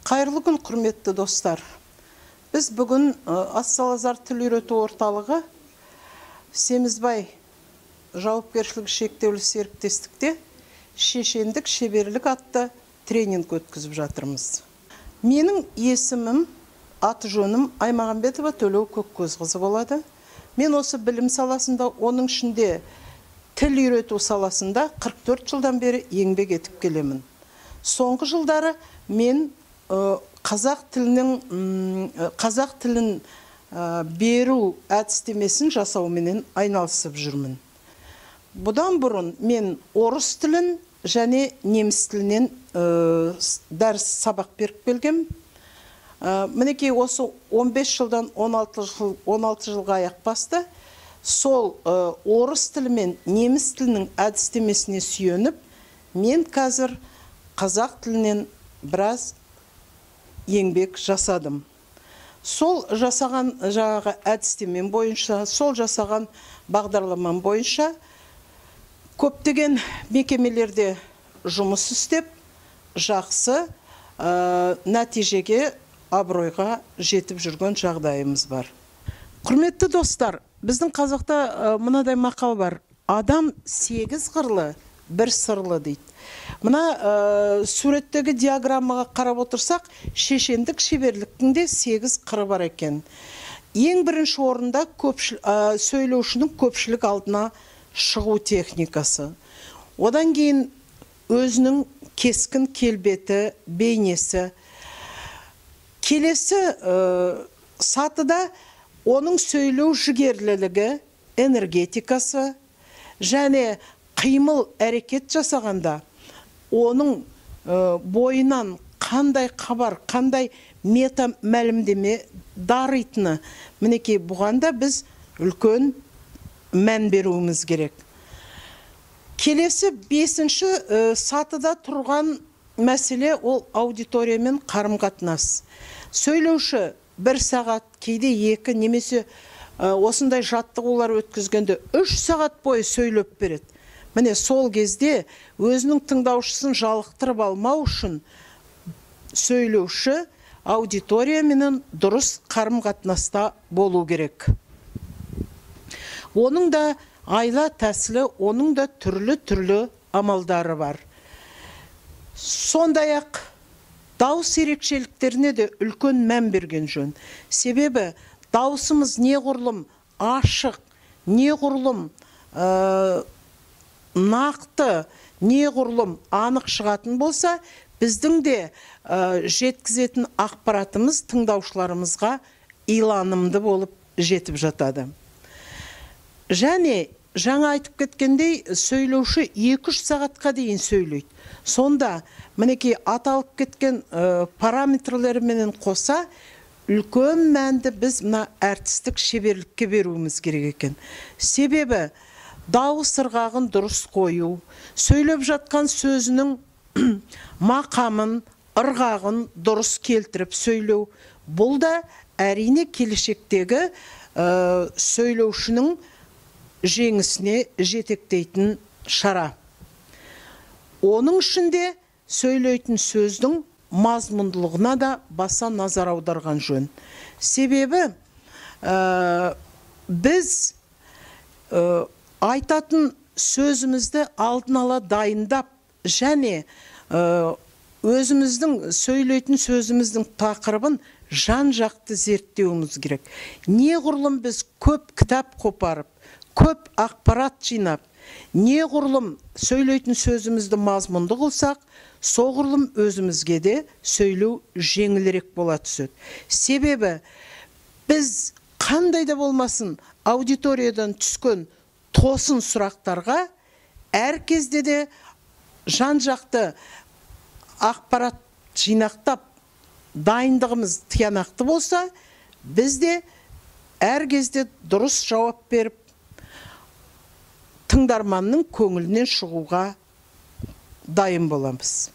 Қайырлы күн, құрметті достар. Біз бүгін Ас-Салазар тіл үйрету орталығы Семізбай жауапкершілігі шектеулі серіктестікте шешендік шеберлік атты тренинг өткізіп жатырмыз. Менің есімім, аты жөнім Аймағамбетова Төлеу Көккөзқызы болады. Мен осы білім саласында, оның ішінде тіл үйрету саласында 44 жылдан бері еңбек етіп келемін. Соңғы жылдары мен қазақ тілін беру әдістемесін жасауменен айналысып жүрмін. Бұдан бұрын мен орыс тілін және неміс тілінен дәріс сабақ беріп келгем. Мінекей осы 15 жылдан 16 жылға аяқ басты. Сол орыс тілі мен неміс тілінің әдістемесіне сүйеніп, мен қазір қазақ тілінен біраз еңбек жасадым. Сол жасаған жаңағы әдістемем бойынша, сол жасаған бағдарламам бойынша көптеген мекемелерде жұмыс істеп, жақсы нәтижеге, абыройға жетіп жүрген жағдайымыз бар. Құрметті достар, біздің қазақта мынадай мақал бар. Адам 8 қырлы, бір сырлы дейді. Мына суреттегі диаграммаға қарап отырсақ, шешендік шеберліктің де 8 қыры бар екен. Ең бірінші орында сөйлеушінің көпшілік алдына шығу техникасы. Одан кейін өзінің кескін келбеті, бейнесі. Келесі сатыда оның сөйлеу жігерлілігі, энергетикасы және қимыл әрекет жасағанда оның бойынан қандай хабар, қандай мета мәлімдеме даритыны. Мінекей бұған да біз үлкен мән беруіміз керек. Келесі 5-ші сатыда тұрған мәселе ол аудиториямен қарым-қатынас. Сөйлеуші 1 сағат, кейде 2 немесе осындай жаттығулар өткізгенде 3 сағат бойы сөйлеп береді. Міне сол кезде өзінің тыңдаушысын жалықтырып алмау үшін сөйлеуші аудиторияменен дұрыс қарым-қатынаста болу керек. Оның да айла тәсілі, оның да түрлі-түрлі амалдары бар. Сондай-ақ дауыс ерекшеліктеріне де үлкен мән берген жөн. Себебі дауысымыз неғұрлым ашық, неғұрлым нақты, неғұрлым анық шығатын болса, біздің де жеткізетін ақпаратымыз тыңдаушыларымызға иланымды болып жетіп жатады. Және жаңа айтып кеткендей, сөйлеуші 2-3 сағатқа дейін сөйлейді. Сонда мінекей аталып кеткен параметрлеріменен қоса үлкен мәнді біз мына әртістік шеберлікке беруіміз керек екен. Себебі дауыс ырғағын дұрыс қою, сөйлеп жатқан сөзінің мақамын, ырғағын дұрыс келтіріп сөйлеу, бұл да әрине келешектегі сөйлеушінің жеңісіне жетектейтін шара. Оның ішінде сөйлейтін сөздің мазмұндылығына да баса назар аударған жөн. Себебі біз айтатын сөзімізді алдын ала дайындап және өзіміздің сөйлейтін сөзіміздің тақырыбын жан-жақты зерттеуіміз керек. Неғұрлым біз көп кітап қопарып, көп ақпарат жинап, неғұрлым сөйлейтін сөзімізді мазмұнды қылсақ, соғұрлым өзімізге де сөйлеу жеңілірек бола түседі. Себебі біз қандай да болмасын аудиториядан түскен тосын сұрақтарға әр кезде де жан-жақты ақпарат жинақтап, дайындығымыз тиянақты болса, біз де әр кезде дұрыс жауап беріп, тыңдарманның көңілінен шығуға дайын боламыз.